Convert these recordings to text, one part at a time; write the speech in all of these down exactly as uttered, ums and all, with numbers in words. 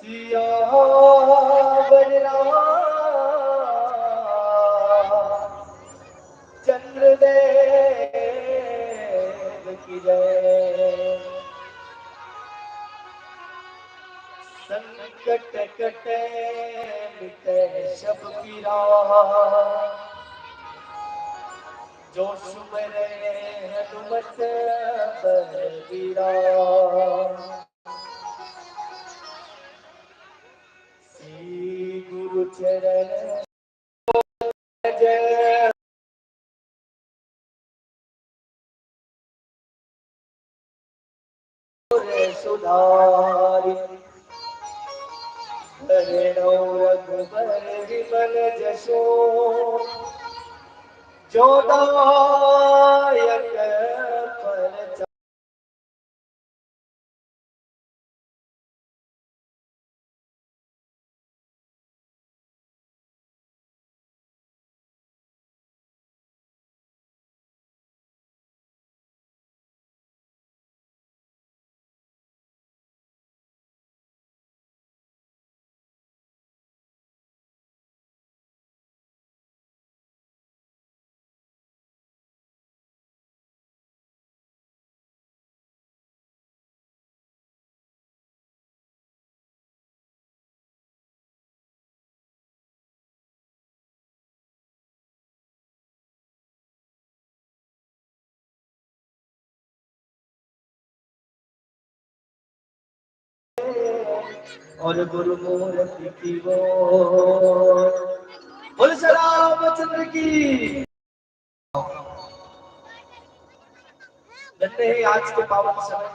सियावर रामचंद्र देव की जय। संकट कटे मिटे सब पीरा, जो सुमरे हनुमत बलबीरा। श्री गुरु चरण जय। सुधारि। हरणौ रघुबर विमल जसो, जो दायक फल और गुरु मूरति की ओर। बोल श्री रामचंद्र की। धन्य है आज के पावन समय,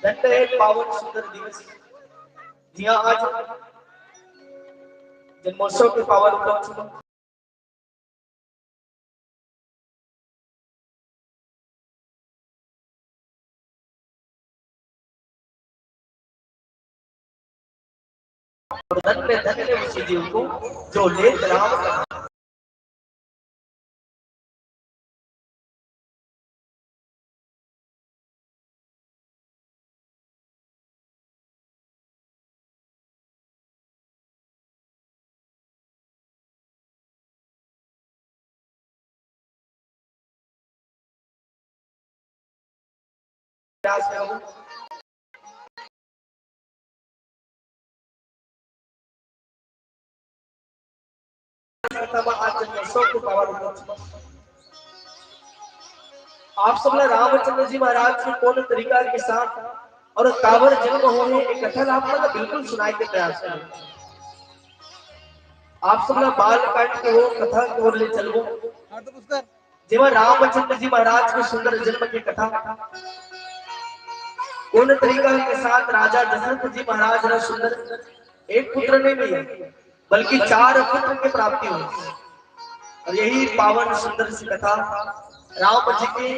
धन्य है पावन सुंदर दिवस, जिहां आज जन्मोत्सव के पावन उपलक्ष्य में और धन्य धन्य उसी जीव को जो लेत राम का नाम। आप सब ला रामचंद्र जी महाराज के कौन तरीका के साथ और काबर जन्म होय हे, ये कथा ला आप मन ला बिल्कुल सुनाए के प्रयास करूं। आप सब ला बाल कांड के वो कथा के ओर ले चलबो। हाँ, तो पुष्कर। जेमा रामचंद्र जी महाराज के सुंदर जन्म के कथा, कौन तरीका के साथ राजा दशरथ जी महाराज ला सुंदर एक पुत्र नहीं मिले, बल्कि चार पुत्र के प्राप्ति हुई। और यही पावन सुंदर सी कथा राम जी के,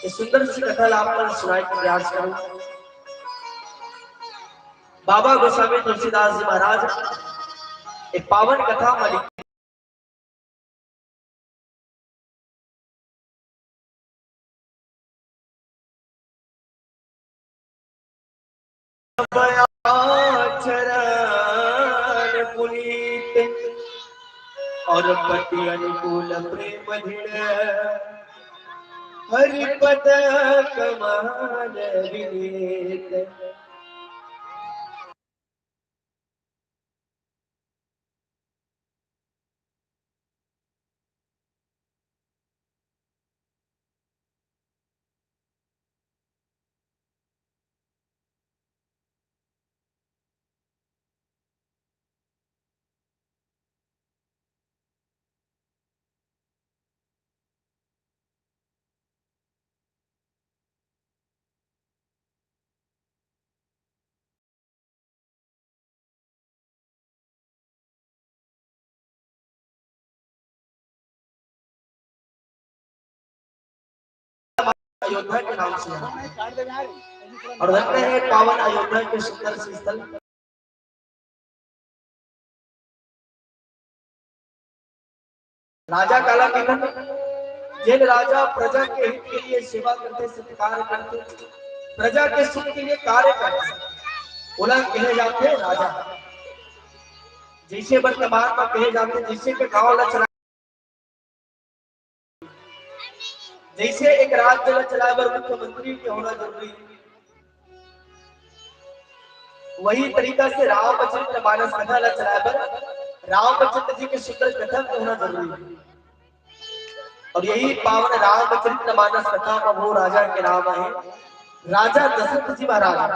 ये सुंदर सी कथा ला आप मन सुनाए के प्रयास करूं। बाबा गोस्वामी तुलसीदास जी महाराज एक पावन कथा मालिक चरण पुनीत और पति अनुकूल प्रेम दृढ़, हरि पद कमल विनीत। अयोध्या के नाम से है। और धन्य है पावन अयोध्या के सुंदर से स्थल। राजा काला कथन, जेन राजा प्रजा के हित के लिए सेवा करते, सत्कार करते, प्रजा के सुख के लिए कार्य करते, ओला कहे जाथे राजा। जैसे वर्तमान में कहे जाथे, जैसे के गांव ला चला, जैसे एक राज्य ला चलाए बर मुख्यमंत्री के होना जरूरी, वही तरीका से रामचरित मानस कथा ला चलाए बर रामचंद्र जी के सुंदर कथा के होना जरूरी है। और यही पावन रामचरित मानस कथा में वो राजा के नाम है राजा दशरथ जी महाराज।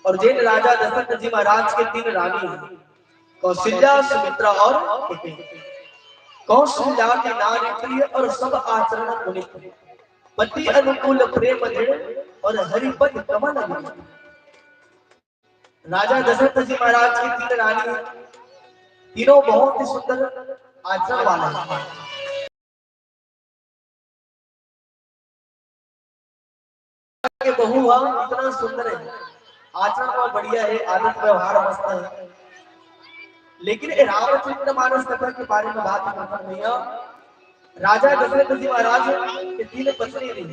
और जिन राजा दशरथ जी महाराज के तीन रानी हैं, कौशल्या, सुमित्रा और कैकेयी। कौशल्या के नारी प्रिय और सब आचरण पुनीत, पति अनुकूल प्रेम दृढ़ और हरिपद कमल अमित। राजा दशरथ जी महाराज की तीन रानी हैं, तीनों बहुत ही सुंदर आचरण वाले हैं। के बहू हा इतना सुंदर है, आचरण में बढ़िया है, आदत व्यवहार मस्त है, लेकिन ये रामचरित मानस कथा के बारे में बात करता भैया, राजा दशरथ जी महाराज के तीन पत्नी रही,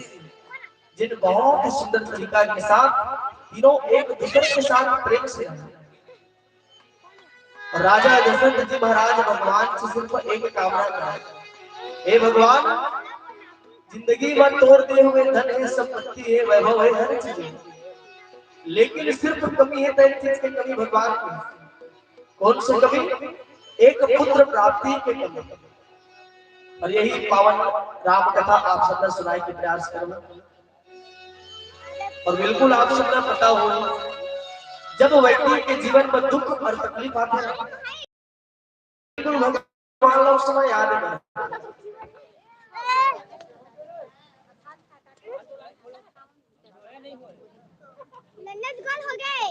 जिन बहुत ही सुंदर तरीका के साथ तीनों एक दूसरे के साथ प्रेम से रहे। राजा दशरथ जी महाराज भगवान से सिर्फ एक कामना करा, हे भगवान, जिंदगी में तोर दे हुए धन है, संपत्ति है, वैभव है, हर चीज है, लेकिन सिर्फ कमी है, तो एक चीज की कमी भगवान की। कौन सी कमी? एक पुत्र प्राप्ति की कमी। और यही पावन राम कथा आप सबने सुनाए के प्रयास करूंगा। और बिल्कुल आप सबने पता हो, जब व्यक्ति के जीवन में दुख और तकलीफ आते हैं, बिल्कुल भगवान ला उस समय याद है। नन्नत गोल हो गए।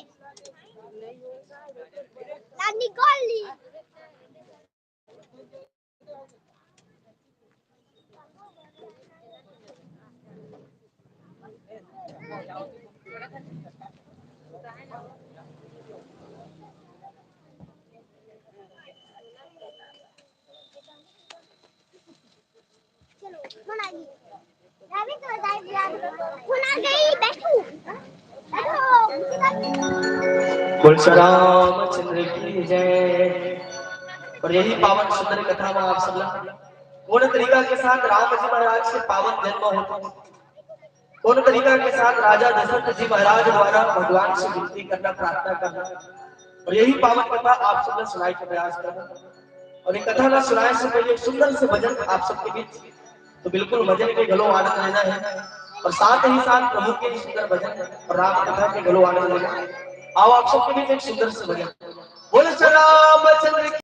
नानी गोल ली। बोल श्री रामचंद्र की जय। और यही पावन सुंदर कथा में आप सब ला कौन तरीका के साथ राम जी महाराज के पावन जन्म होता, कौन तरीका के साथ राजा दशरथ जी महाराज द्वारा भगवान से विनती करना, प्रार्थना करना, और यही पावन कथा आप सब ला सुनाए के प्रयास करना। और ये कथा ला सुनाए से पहले एक सुंदर से भजन आप सबके बीच, तो बिल्कुल भजन के घलो आनंद लेना है और साथ ही साथ प्रभु के सुंदर भजन और राम कथा के घलो आनंद लेना है। आओ आप सबके बीच एक सुंदर से भजन। बोल श्री रामचंद्र की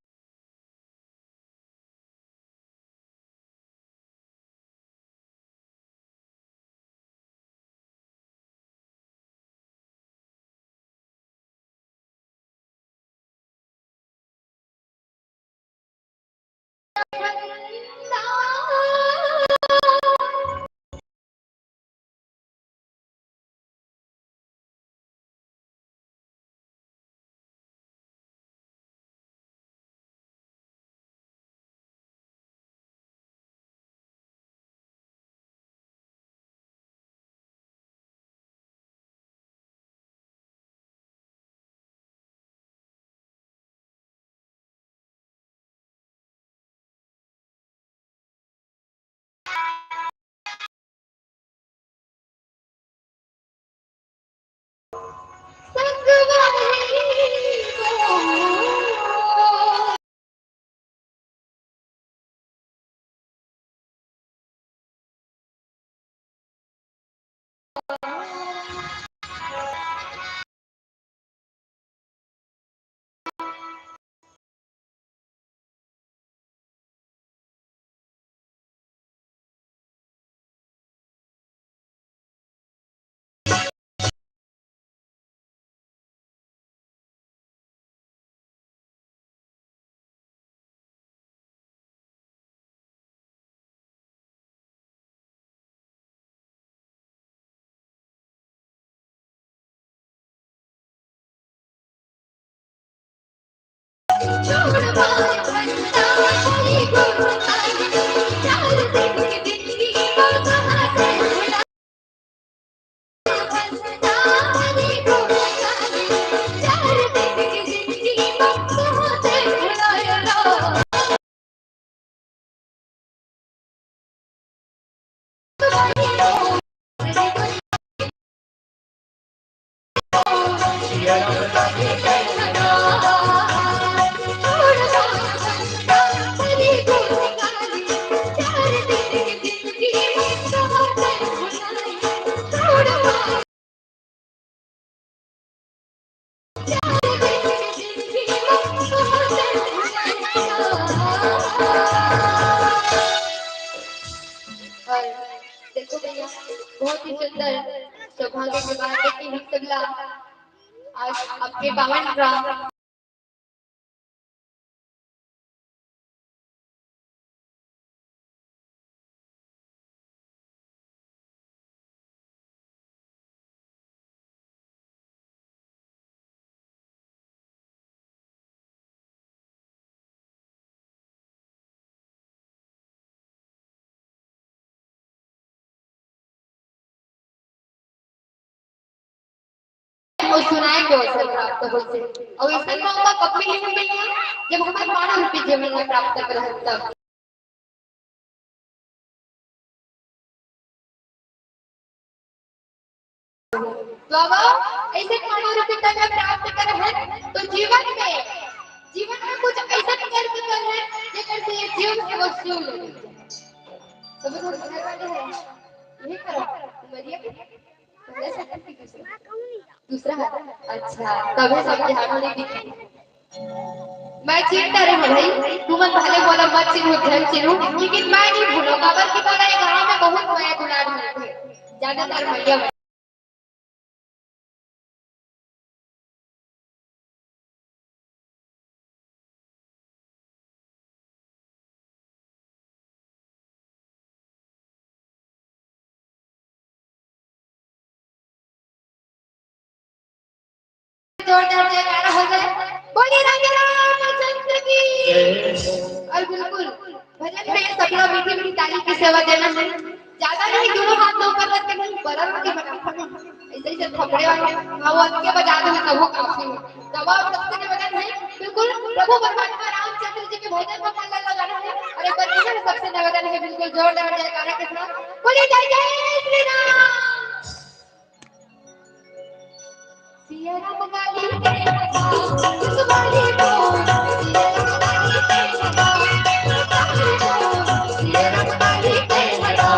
और देखो भैया, बहुत ही सुंदर सौभाग्य की बात है कि हम सब ला आज आपके पावन राम अउ सुनाए के अवसर प्राप्त हो से। अउ ऐसा मौका कभी नहीं मिलेगा, जब हमर मानव रूपी जीवन में प्राप्त करहन तब। तो अब ऐसे मानव रूपी तन में प्राप्त करहन, तो जीवन में, जीवन में कुछ ऐसा कर्म करहन, जेकर से ये जीव से वसूल हो जाए। समझ में आने वाले हैं? यही करो, उमरिया। पहला शब्द की दूसरा? दूसरा है। अच्छा, तभी सब ध्यान नहीं दिखे। मैं चिंता रहे हूँ भाई, तुमन भले बोला मत चिन्हू, झन चिन्हू, लेकिन मैं नहीं भूलो, काबर कि मोला ये गाँव में बहुत मया दुलार मिलथे। ज्यादातर मया जोरदार जयकारा हो जाए। बोलिए राधे राम चंद्र की। और बिल्कुल भजन में सबला मीठी मीठी ताली की सेवा देना है। ज्यादा नहीं, दोनों हाथ तो ऊपर करके नहीं, बड़ा करके बना। ऐसे ऐसे थपड़े वाले, हाँ, वो अटके बजा दो, तब वो काफी है। दबाव सबसे निवेदन है, बिल्कुल प्रभु परमात्मा रामचंद्र जी के भजन को मन लगा रहे हैं। और एक बार फिर सबसे निवेदन है, बिल्कुल जोरदार जयकारा के साथ बोलिए, जय जय श्री राम। सिया राम वाली जय हो, वाली हो, सिया राम वाली जय हो, सिया राम वाली जय हो।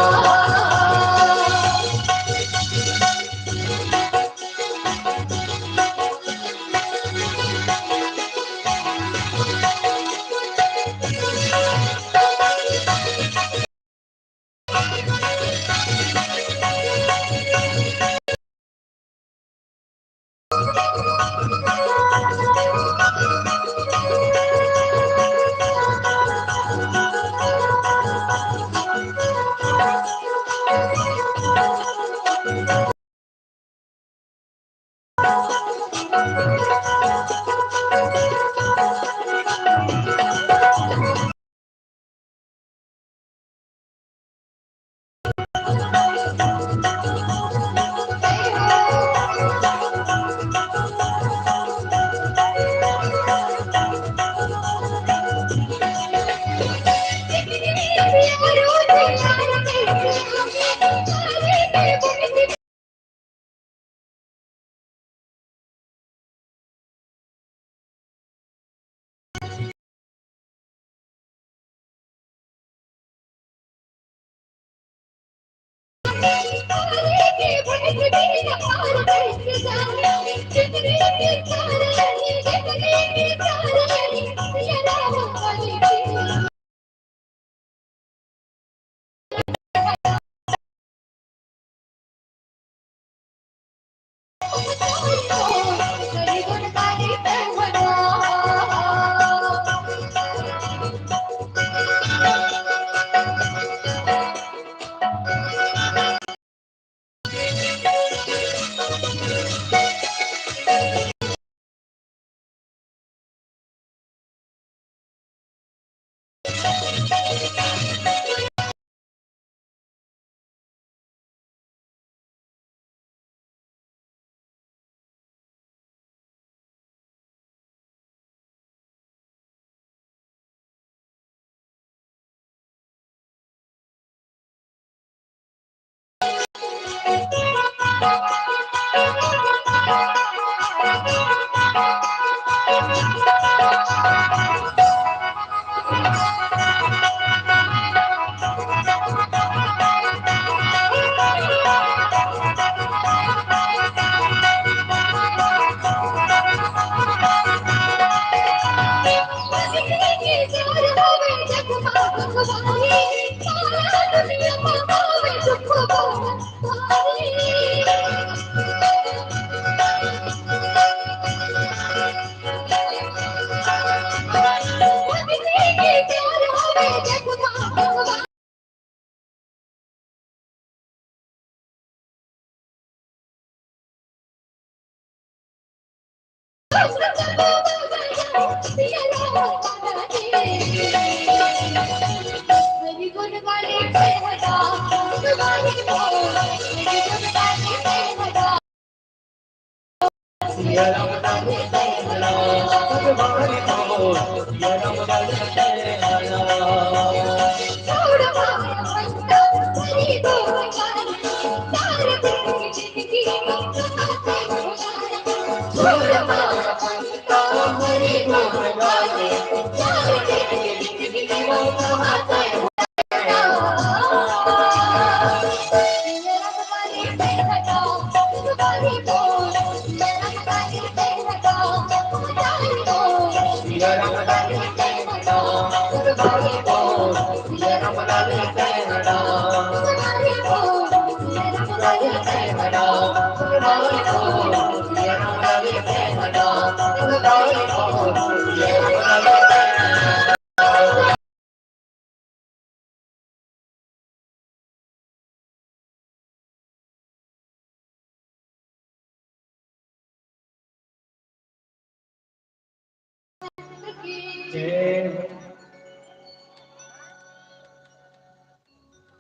जय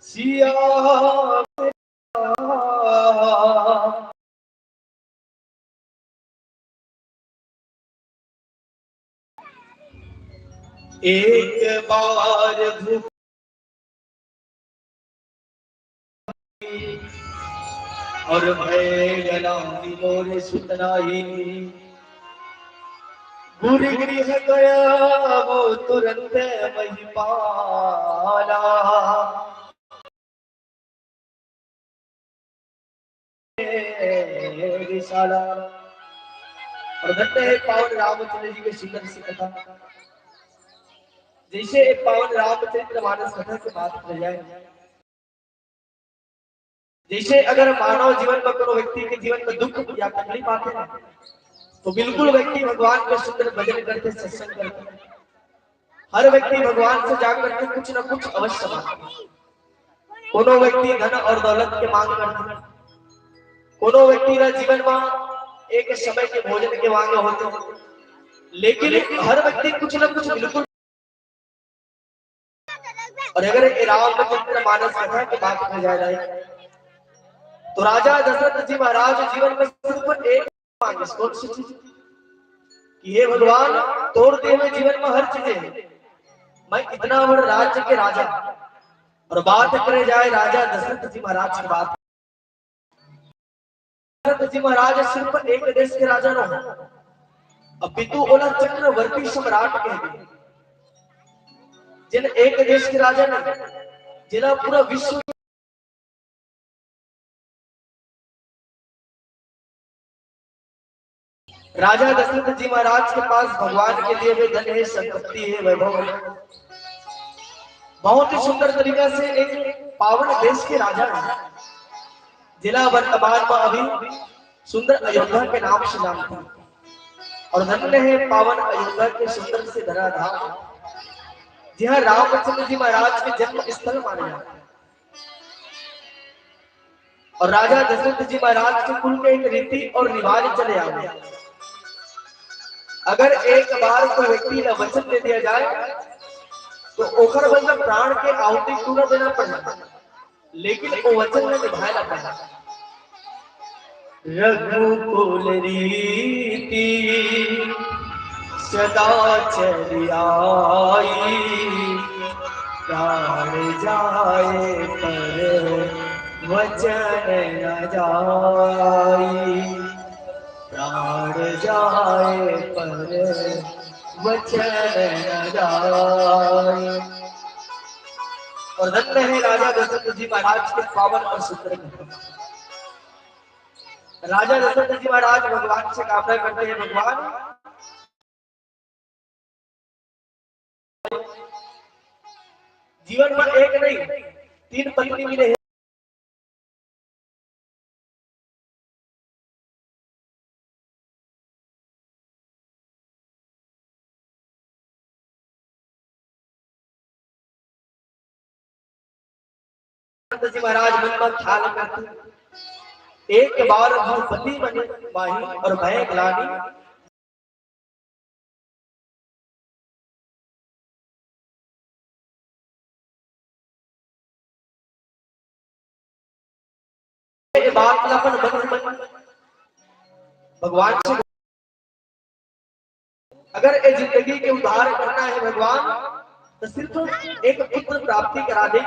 सिया। एक बार घूम और भय गलानी मोर सुतनाई। गुरु गृह गया वो तुरंत महिपाला। रिसाला। और धन्य है पावन रामचंद्र जी के सुंदर सी कथा। जैसे एक पावन रामचरित्र मानस कथा की बात की जाए, जैसे अगर मानव जीवन में कोनो व्यक्ति के जीवन में दुख या तकलीफ आते हैं, तो बिल्कुल व्यक्ति भगवान के सुंदर भजन करते, सत्संग करते, हर व्यक्ति भगवान से जाकर के कुछ ना कुछ अवश्य मांगथे। कोनो व्यक्ति धन और दौलत के मांग करथे, कोनो व्यक्ति ला जीवन में एक समय के भोजन के मांग होथे, लेकिन हर व्यक्ति कुछ ना कुछ बिल्कुल। और अगर ये रामचरित्र मानस कथा की बात की जाए, तो राजा दशरथ जी महाराज जीवन में सिर्फ एक मांगिस, कौन सी चीज? कि हे भगवान, तोर दे हुए जीवन में हर चीजें है, मैं इतना बड़ा राज्य के राजा। और बात करे जाए राजा दशरथ जी महाराज की बात, दशरथ जी महाराज सिर्फ एक देश के राजा न हो, अपितु ओला चक्रवर्ती सम्राट कहे, जिन एक देश के राजा नहीं, जिला पूरा विश्व राजा दशरथ जी महाराज के पास भगवान के लिए भी धन है, संपत्ति है, वैभव है। बहुत ही सुंदर तरीका से एक पावन देश के राजा है, जिला वर्तमान में अभी सुंदर अयोध्या के नाम से जानते हैं। और धन्य है पावन अयोध्या के सुंदर से धरा धाम, जहाँ रामचंद्र जी महाराज के जन्म स्थल माने जाते हैं। और राजा दशरथ जी महाराज के कुल के एक रीति और रिवाज चले आवे। अगर एक बार कोई व्यक्ति ला वचन दे दिया जाए, तो ओकर बदला प्राण के आहुति पूरा देना पड़ता, लेकिन वो वचन में निभाए ला पड़ता। रघुकुल रीति सदा चली आई, प्राण जाए पर वचन न जाई, प्राण जाए पर वचन न जाई। और धन्य है राजा दशरथ जी महाराज के पावन और सुंदर कथा। राजा दशरथ जी महाराज भगवान से कामना करते हैं, भगवान, जीवन में एक नहीं, तीन पत्नी मिले हैं। जी महाराज मन में ख्याल करते, एक बार भूपति बने माही और भय ग्लानी। ये बात ला अपन मन में भगवान से, अगर ये जिंदगी के उद्धार करना है भगवान, तो सिर्फ एक पुत्र प्राप्ति करा दे।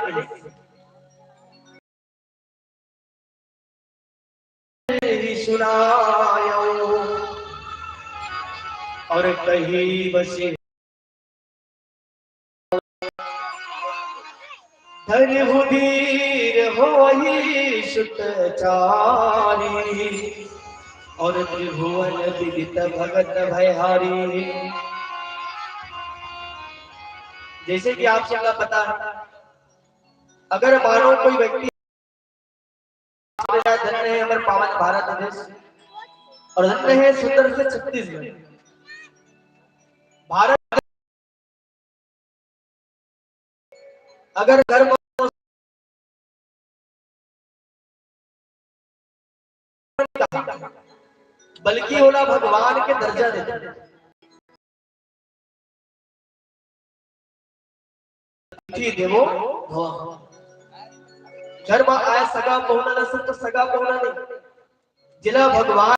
ही सुनायो और कही बसे। धरहु धीर होहि सुत चारी, और त्रिभुवन विदित भगत भयहारी। जैसे कि आप सबका पता है, अगर मानो कोई व्यक्ति, धन्य है हमारे पावन भारत देश, और धन्य है सुंदर से छत्तीसगढ़। भारत अगर धर्म बल्कि ओला भगवान के दर्जा देथे। अतिथि देवो भव। घर में आए सगा पहुना ला सिर्फ सगा पहुना नहीं, जिला भगवान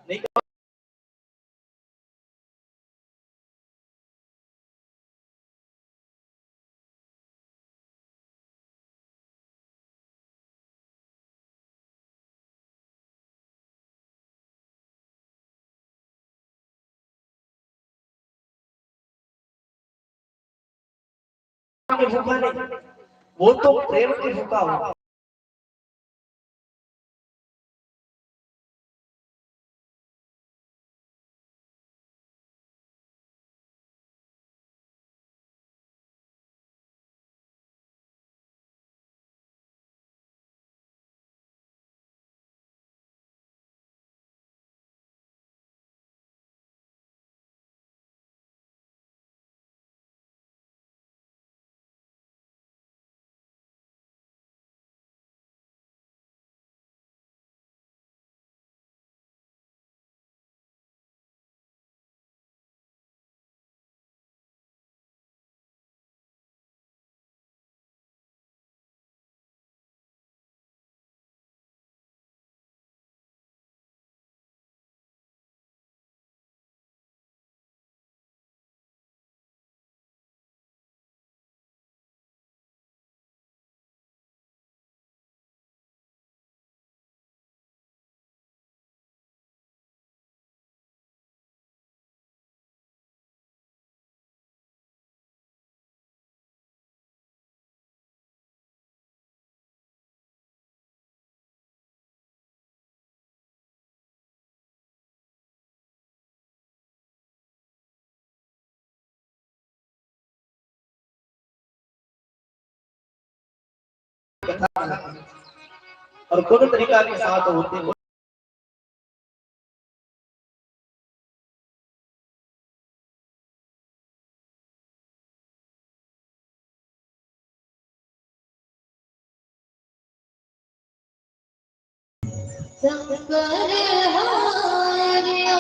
नहीं। के भूखा नहीं, वो तो प्रेम के भूखा हो। और कोनो तरीका के साथ होते शंकर हरिया।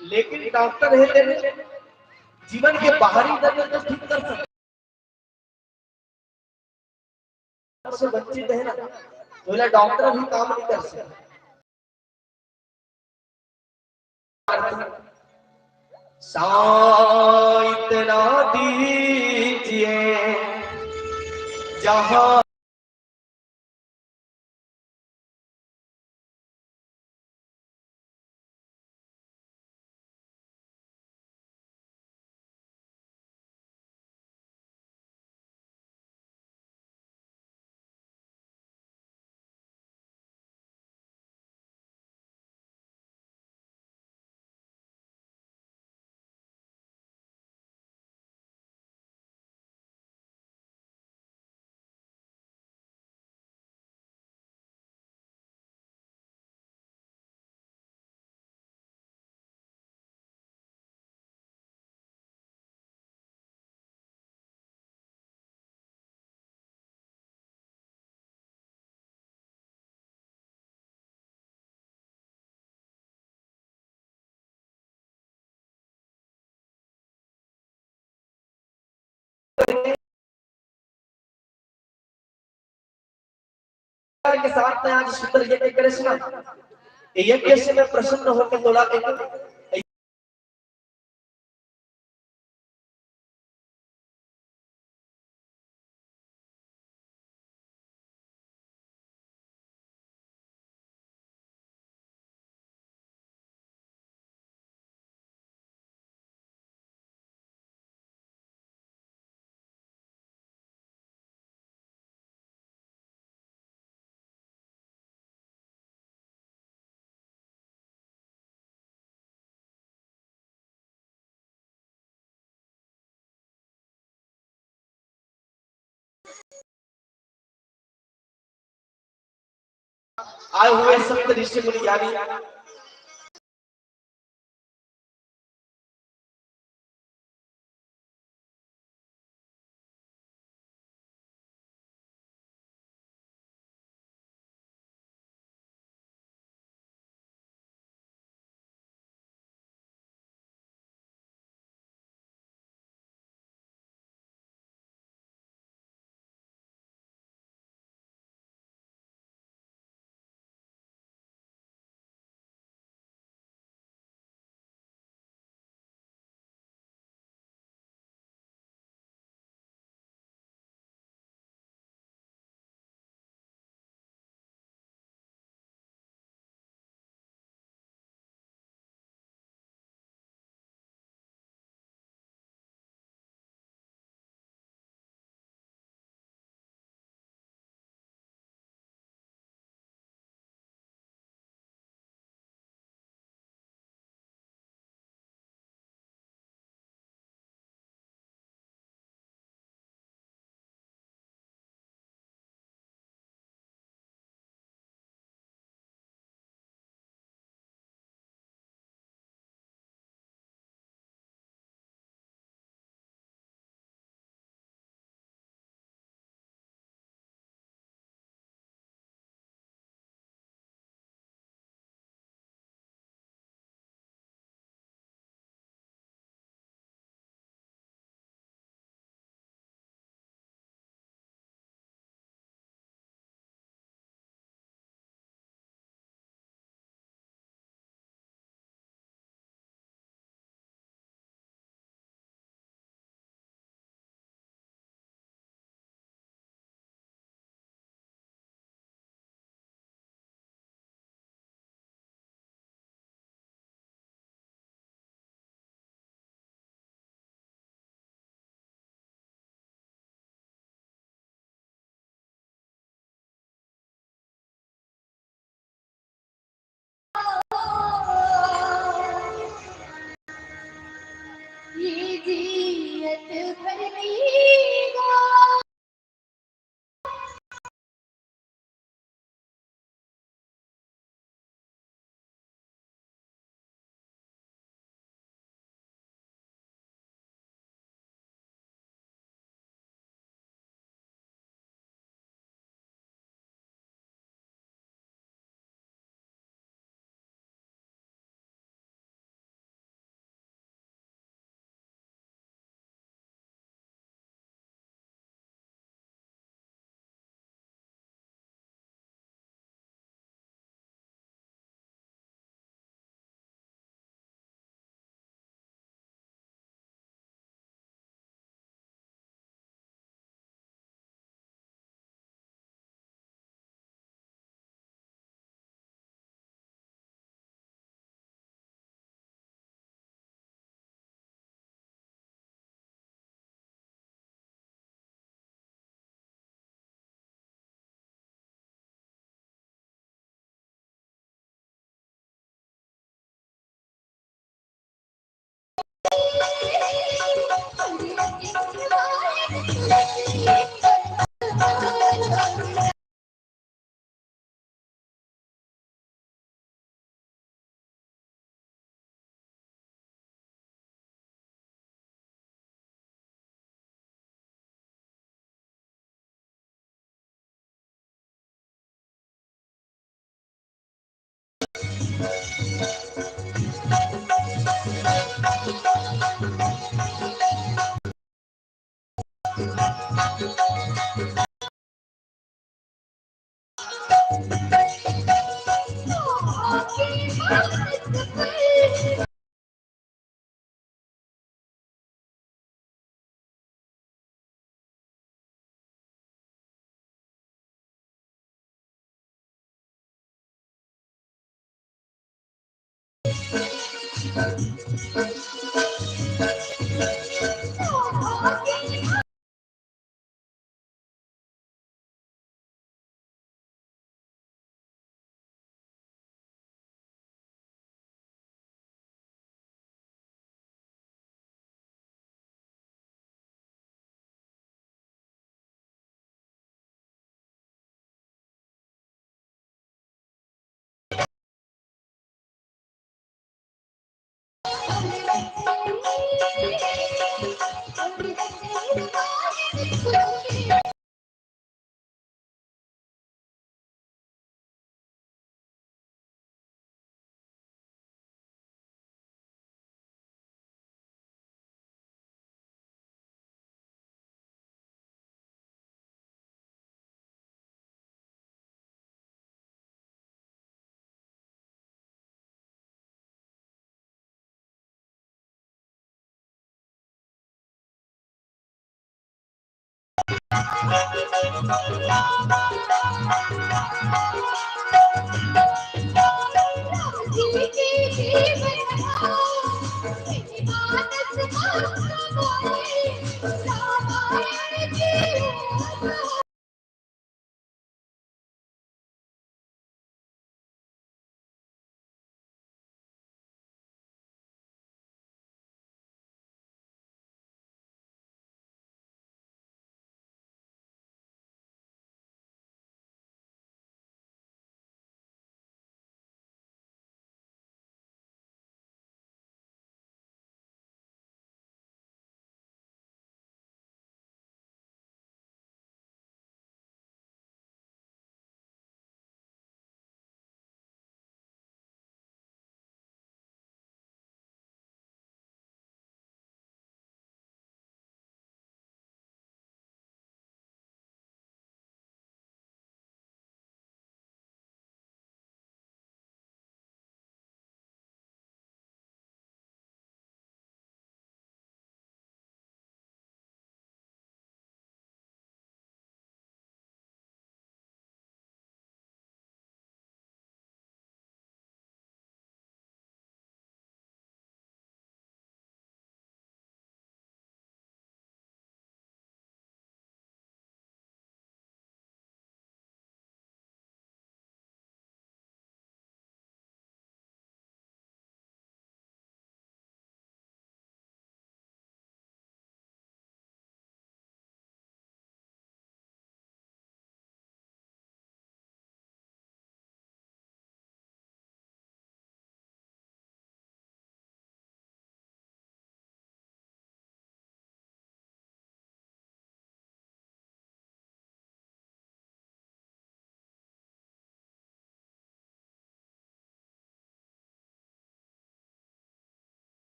लेकिन डॉक्टर हे तेने जीवन के बाहरी दर्द तो ठीक कर सकता। से वंचित है ना, तो एला डॉक्टर भी काम नहीं कर सकता। सा इतना दीजिए जहां के साथ में आज सुंदर यज्ञ करे ना, ये यज्ञ से मैं प्रसन्न होकर तोला एक आए हुए संत ऋषि मुनि ज्ञानी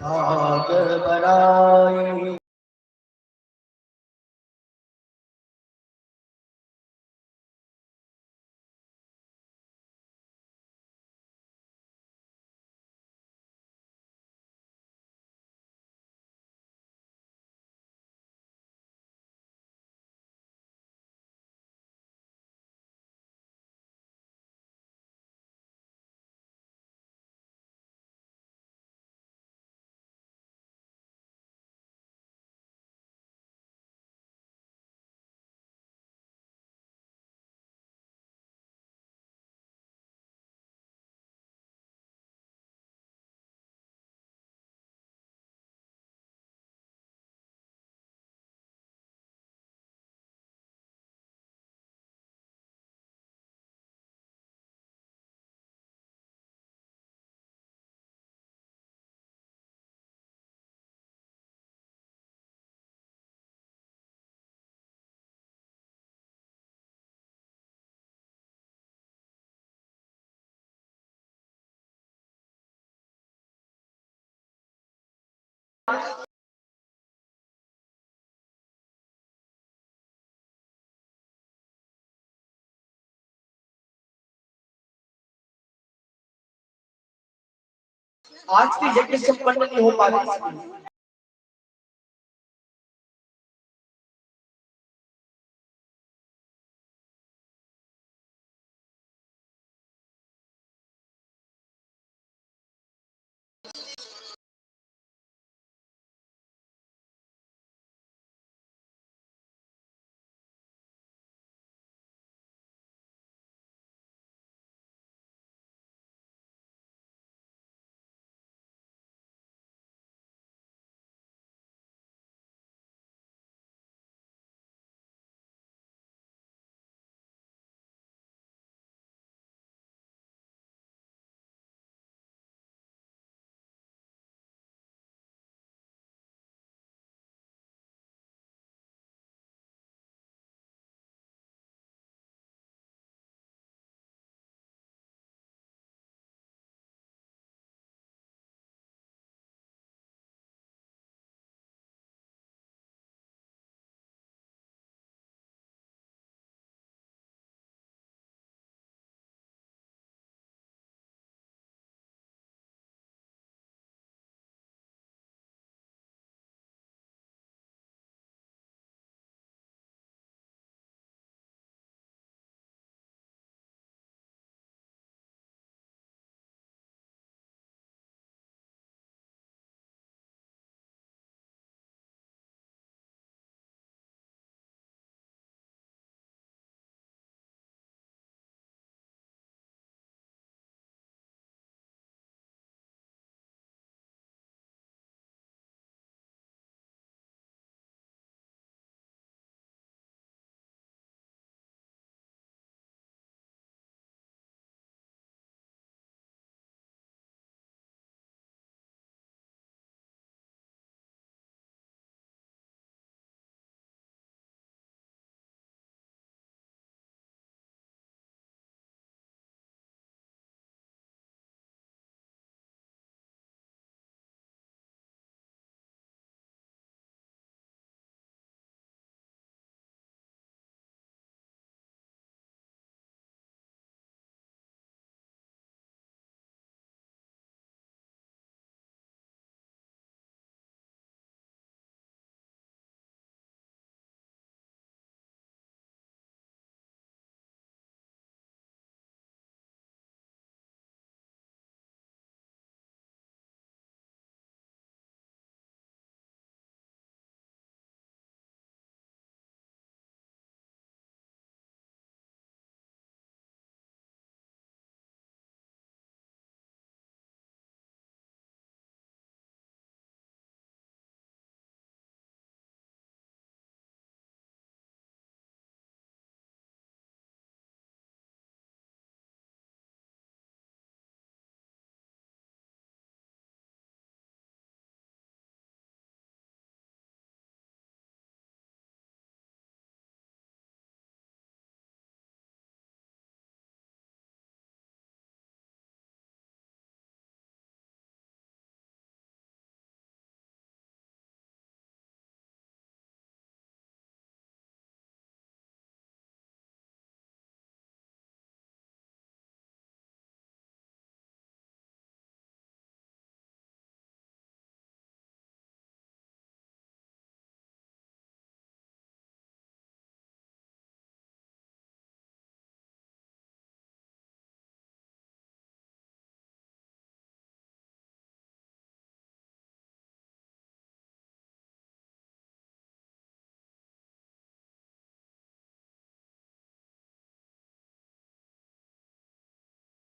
भाग बनाई। आज के यज्ञ संपन्न नहीं हो पा रही।